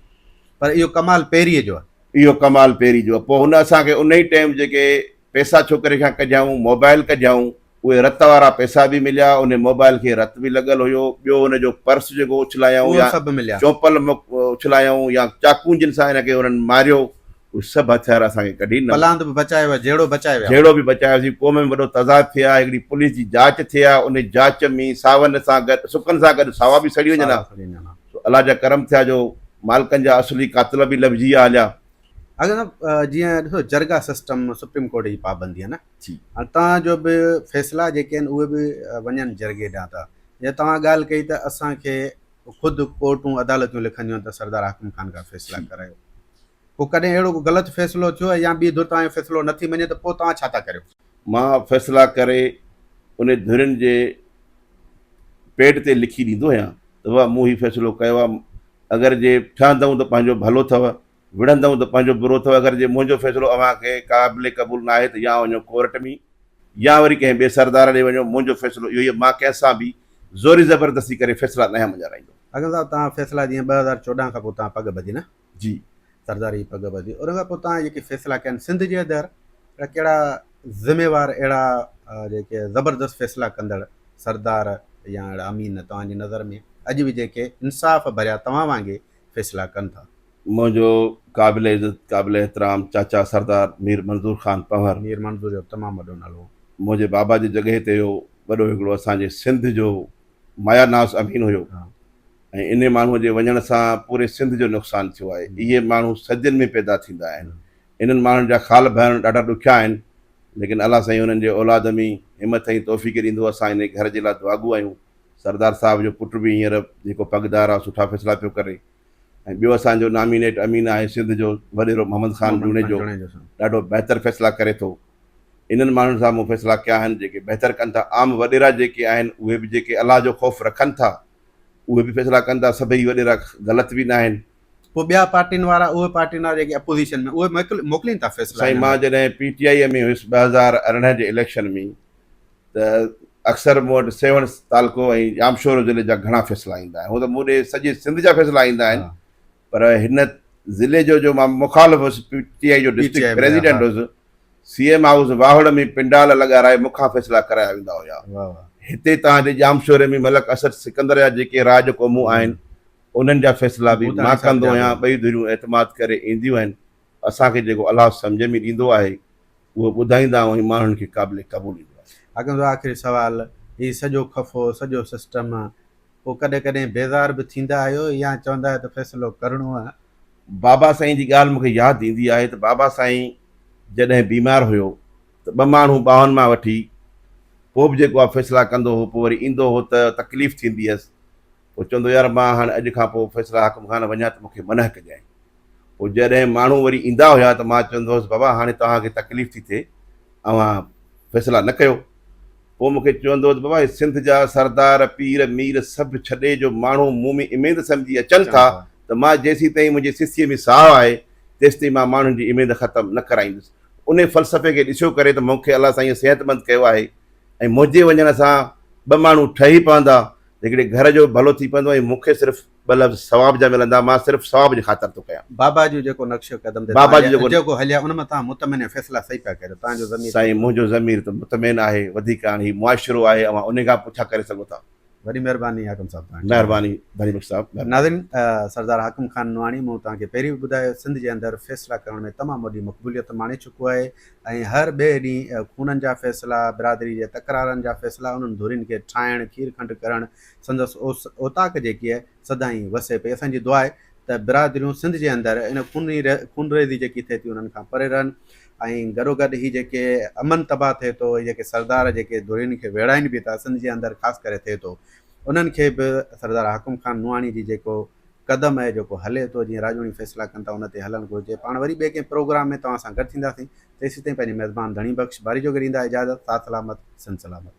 A: پر اهو ڪمال پيريء جو آهي.
B: اهو ڪمال پيري جو آهي. پوء هن اسان کي انهي ٽيم جيڪي پئسا ڇوڪري کان ڪڍيائون، موبائل ڪڍيائون، اهي رت وارا پئسا به مليا، انهي موبائل کي رت به لڳل هيو، ٻيو هن جو پرس جيڪو اڇلايائون
A: اهو
B: يا
A: سڀ مليا.
B: چونپل اڇلايائون يا چاقون جن سان هن کي هنن ماريو، اهي سڀ هٿيار اسان کي ڪڍي ڏنا.
A: پلاند به بچايو ويو، جهيڙو بچايو ويا.
B: جهيڙو به بچايوسين، قوم ۾ وڏو تضاد ٿئي ها، هڪڙي پوليس جي جاچ ٿئي ها، انهي جاچ ۾ ساون سان گڏ سڪن سان گڏ ساوا به سڙي وڃن ها.
A: ساوا سڙي وڃن ها.
B: سو الله جا ڪرم ٿيا جو مالڪن جا اصلي قاتل به لڀجي ويا هليا.
A: اگر صاحب جيئن ڏسو جرگا سسٽم سپريم ڪورٽ جي پابندي آهي نه
B: جي.
A: هاڻي توهان جو به فيصلا جيڪي آهن اهي به وڃن جرگي ڏانهن ٿا جيئن توهان ڳالهه ڪئي ته اسان کي خود ڪورٽون عدالتون لکنديون آهن ته سردار حاڪم خان کان فيصلا ڪرايو پوء ڪڏهن اهڙو ڪو غلط فيصلو ٿيو يا ٻي ڌر توهان جو فيصلو نٿي مڃي ته پوء توهان ڇا ٿا ڪريو؟
B: مان فيصلا ڪري انهي ڌرين جي پيڊ تي لکي ڏيندو آهيان ته بابا مون هي فيصلو ڪيو آهي اگر جي ٺهندؤ ته پنهنجو ڀلو اٿو وڙهندؤ ته پنهنجو برو اٿو اگر جي منهنجو فيصلو اوهان کي قابل قبول ناهي ته يا وڃو ڪورٽ ۾ يا وري ڪنهن ٻئي سردار ڏي وڃو منهنجو فيصلو اهو ئي آهي مان ڪنهن سان به زوري زبردستي ڪري فيصلا ناهيان مڃارائيندو.
A: اگهن صاحب توهان فيصلا جيئن 2014 کان پوء توهان پڳ ٻڌي نه؟
B: جي.
A: سرداري جي پڳ ٻڌي ان کان پوء توهان جيڪي فيصلا ڪيا آهن سنڌ جي اندر اهڙا ڪهڙا ذميوار اهڙا جيڪي زبردست فيصلا ڪندڙ سردار يا اهڙا امين توهان جي نظر ۾ اڄ به جيڪي انصاف ڀريا توهان وانگي فيصلا ڪن ٿا.
B: منهنجو قابل عزت قابل احترام چاچا سردار مير منظور خان پنهور.
A: مير منظور جو تمام وڏو نالو هو.
B: منهنجي بابا جي جڳهه تي هو وڏو هڪڙو اسان جي سنڌ جو مايا ناز امين هيو. ۽ انهي ماڻهوء جي وڃڻ سان پوري سنڌ جو نقصان ٿيو آهي. اهي ماڻهو صدين ۾ پيدا ٿيندا آهن. انهن ماڻهن جا خال ڀرڻ ڏاڍا ڏکيا آهن. ليڪن الله سائين انهن جي اولاد ۾ همٿ ۽ توفيق ڏيندو. اسان انهي گهر جي لاء دعاگو آهيون. سردار صاحب جو پٽ به هينئر جيڪو پڳدار آهي سٺا فيصلا پيو ڪري ۽ ٻيو اسان جو نامينيٽ امين آهي سنڌ جو وڏيرو محمد خان جوڻيجو ڏاڍو بهتر فيصلا ڪري ٿو. انهن ماڻهن سان مون فيصلا ڪيا آهن جيڪي بهتر ڪن ٿا. عام وڏيرا جيڪي آهن اهي به جيڪي الله جو خوف رکن ٿا اهي به فيصلا ڪن ٿا سڀئي وڏيرا غلط به ناهن.
A: پوء ٻيا پارٽين وارا اهي پارٽين وارا جيڪي اپوزيشن ۾ اهي موڪلين ٿا فيصلا
B: سائين مان جڏهن پي ٽي آئي ۾ هيس 2018 جي اليڪشن ۾ ته اڪثر مون وٽ سيوهڻ تعلقو ۽ ڄامشورو ضلعي جا گهڻا فيصلا ايندا آهن هونء ته مون ڏي سڄي سنڌ جا فيصلا ايندا آهن پر هن ضلعي جو جو مان مخالف هيس پي ٽي آئي جو ڊسٽرڪٽ پريزيڊنٽ هيس سي ايم هائوس واهڙ ۾ پنڊال لڳارائي مون کان فيصلا ڪرايا ويندا هيا. هتي توهان جي ڄامشوري ۾ ملڪ اسد سڪندر جا جيڪي راڄ قومون آهن انهن جا فيصلا به مان ڪندو آهيان. ٻئي ڌريون اعتماد ڪري اينديون آهن. اسان کي جيڪو الله سمجهه ۾ ڏيندو آهي اهو ٻڌائيندا آهيون ۽ ماڻهن کي قابل قبول ايندو آهي.
A: حاڪم صاحب آخري سوال، هي سڄو خفو، سڄو سسٽم پوء ڪڏهن ڪڏهن بيزار به ٿيندا آهيو يا چوندا آهيو ته فيصلو ڪرڻو آهي؟
B: بابا سائين جي ڳالهه مون کي ياد ايندي آهي ته بابا سائين جڏهن بيمار هيو ته ٻه ماڻهو ٻانهن مان وٺي پوء به جيڪو آهي فيصلا ڪندو هو پوء وري ايندو هو ته تڪليف ٿيندي هيس پوء چوندو يار مان هاڻي اڄ کان پوء فيصلا حاڪم خان وڃان ته مون کي منع ڪجانء پوء جڏهن ماڻهو وري ايندا هيا ته مان چوندو هوس بابا هاڻي توهان کي تڪليف ٿي ٿئي اوهان فيصلا نه ڪيو. پوء مون کي چوندو هو ته بابا هي سنڌ جا سردار، پير، مير سڀ ڇڏي جو ماڻهو مون ۾ اميد سمجهي اچن ٿا ته مان جيسيتائين منهنجي سسيء ۾ ساهه آهي تيستائين مان ماڻهن جي اميد ختم نه ڪرائيندس. انهي فلسفي کي ڏسيو ڪري ته مون کي الله سائينء صحتمند ڪيو آهي ۽ منهنجي وڃڻ سان ٻه ماڻهو ٺهي پوندا ته هڪڙي گهر جو ڀلو ٿي پوندو ۽ مون کي صرف ٻه لفظ ثواب جا ملندا، مان صرف ثواب جي خاطر ٿو ڪيان.
A: بابا جو جيڪو نقش قدم تي
B: بابا جو
A: توهان
B: جيڪو
A: جيڪو هليا ان مان توهان مطمئن آهيو فيصلا صحيح پيا ڪريو توهان جو ضمير
B: سائين منهنجو ضمير ته مطمئن آهي وڌيڪ هاڻي هي معاشرو آهي اوهان انهي کان پڇا ڪري سگهو ٿا.
A: وڏي مهرباني حاڪم صاحب توهان جي.
B: مهرباني ڌڻي بخش صاحب مهرباني.
A: ناظرين سردار حاڪم خان نوحاڻي مون توهان کي پهرين به ٻڌايو سنڌ جي اندر فيصلا ڪرڻ ۾ تمام وڏي مقبوليت ماڻي چڪو آهي ۽ هر ٻئي ڏينهن خونن جا فيصلا برادري جي تڪرارن جا فيصلا انهن ڌرين کي ٺاهڻ کير کنڊ ڪرڻ سندس اوطاق جيڪي آهي سدائين وسي پئي اسان جي دعا آهي ته برادريون سنڌ جي اندر ان خوني خونريزي جيڪي ٿئي ٿي انهن کان پري رهن ۽ گڏوگڏ هي جيڪي امن تباهه ٿئي ٿو هي جيڪي سردار جيڪي ڌرين کي ويڙهائين به ٿا سنڌ جي اندر خاص ڪري ٿئي ٿو انهن کي به سردار حاڪم خان نوحاڻي جي جيڪو قدم آهي جيڪو هلي ٿو جيئن راڄوڻي فيصلا ڪن ٿا ان تي هلڻ گهرجي پاڻ وري ٻئي ڪنهن پروگرام ۾ توهان سان گڏ ٿينداسين تيسين تائين پنهنجي ميزبان ڌڻي بخش باريجو کي ڏيندا اجازت ساٿ سلامت سنڌ سلامت.